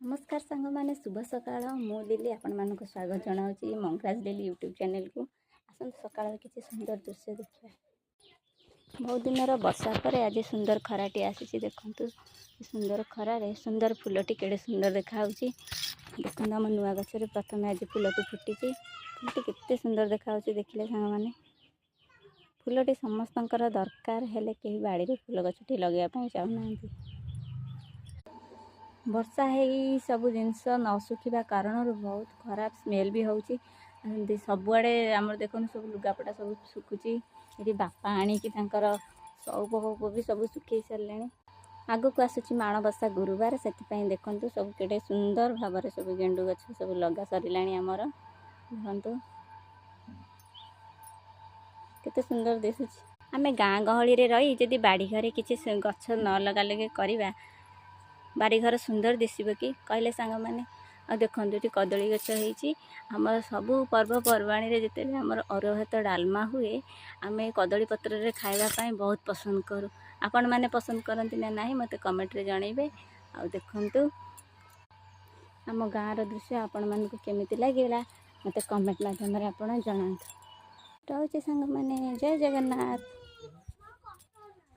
ନମସ୍କାର ସାଙ୍ଗମାନେ, ଶୁଭ ସକାଳ। ମୁଁ ଲିଲି ଆପଣମାନଙ୍କୁ ସ୍ୱାଗତ ଜଣାଉଛି ମଙ୍ଗରାଜ ଲିଲି ୟୁଟ୍ୟୁବ୍ ଚ୍ୟାନେଲକୁ। ଆସନ୍ତୁ, ସକାଳର କିଛି ସୁନ୍ଦର ଦୃଶ୍ୟ ଦେଖିବା। ବହୁତ ଦିନର ବର୍ଷା ପରେ ଆଜି ସୁନ୍ଦର ଖରାଟି ଆସିଛି। ଦେଖନ୍ତୁ, ସୁନ୍ଦର ଖରାରେ ସୁନ୍ଦର ଫୁଲଟି କେଡ଼େ ସୁନ୍ଦର ଦେଖାହେଉଛି। ଦେଖନ୍ତୁ, ଆମ ନୂଆ ଗଛରେ ପ୍ରଥମେ ଆଜି ଫୁଲଟି ଫୁଟିଛି। ଫୁଲଟି କେତେ ସୁନ୍ଦର ଦେଖାହେଉଛି, ଦେଖିଲେ ସାଙ୍ଗମାନେ? ଫୁଲଟି ସମସ୍ତଙ୍କର ଦରକାର, ହେଲେ କେହି ବାଡ଼ିରେ ଫୁଲ ଗଛଟି ଲଗାଇବା ପାଇଁ ଚାହୁଁନାହାନ୍ତି। ବର୍ଷା ହେଇ ସବୁ ଜିନିଷ ନ ଶୁଖିବା କାରଣରୁ ବହୁତ ଖରାପ ସ୍ମେଲ୍ ବି ହେଉଛି ଏମିତି ସବୁଆଡ଼େ। ଆମର ଦେଖନ୍ତୁ, ସବୁ ଲୁଗାପଟା ସବୁ ଶୁଖୁଛି ଏଠି। ବାପା ଆଣିକି ତାଙ୍କର ସଉପ ଫଉପ ବି ସବୁ ଶୁଖେଇ ସାରିଲେଣି। ଆଗକୁ ଆସୁଛି ମାଣବସା ଗୁରୁବାର, ସେଥିପାଇଁ ଦେଖନ୍ତୁ, ସବୁ କେଡ଼େ ସୁନ୍ଦର ଭାବରେ ସବୁ ଗେଣ୍ଡୁ ଗଛ ସବୁ ଲଗା ସରିଲାଣି ଆମର। ଦେଖନ୍ତୁ, କେତେ ସୁନ୍ଦର ଦିଶୁଛି। ଆମେ ଗାଁ ଗହଳିରେ ରହି ଯଦି ବାଡ଼ି ଘରେ କିଛି ଗଛ ନ ଲଗାଲଗି କରିବା, ବାରିଘର ସୁନ୍ଦର ଦିଶିବ କି, କହିଲେ ସାଙ୍ଗମାନେ? ଆଉ ଦେଖନ୍ତୁ, ଏଠି କଦଳୀ ଗଛ ହେଇଛି। ଆମର ସବୁ ପର୍ବପର୍ବାଣିରେ ଯେତେବେଳେ ଆମର ଅରୁଆ ଭାତ ଡାଲମା ହୁଏ, ଆମେ କଦଳୀ ପତ୍ରରେ ଖାଇବା ପାଇଁ ବହୁତ ପସନ୍ଦ କରୁ। ଆପଣମାନେ ପସନ୍ଦ କରନ୍ତି ନା ନାହିଁ, ମୋତେ କମେଣ୍ଟରେ ଜଣାଇବେ। ଆଉ ଦେଖନ୍ତୁ, ଆମ ଗାଁର ଦୃଶ୍ୟ ଆପଣମାନଙ୍କୁ କେମିତି ଲାଗିଲା, ମୋତେ କମେଣ୍ଟ ମାଧ୍ୟମରେ ଆପଣ ଜଣାନ୍ତୁ। ରହୁଛି ସାଙ୍ଗମାନେ, ଜୟ ଜଗନ୍ନାଥ।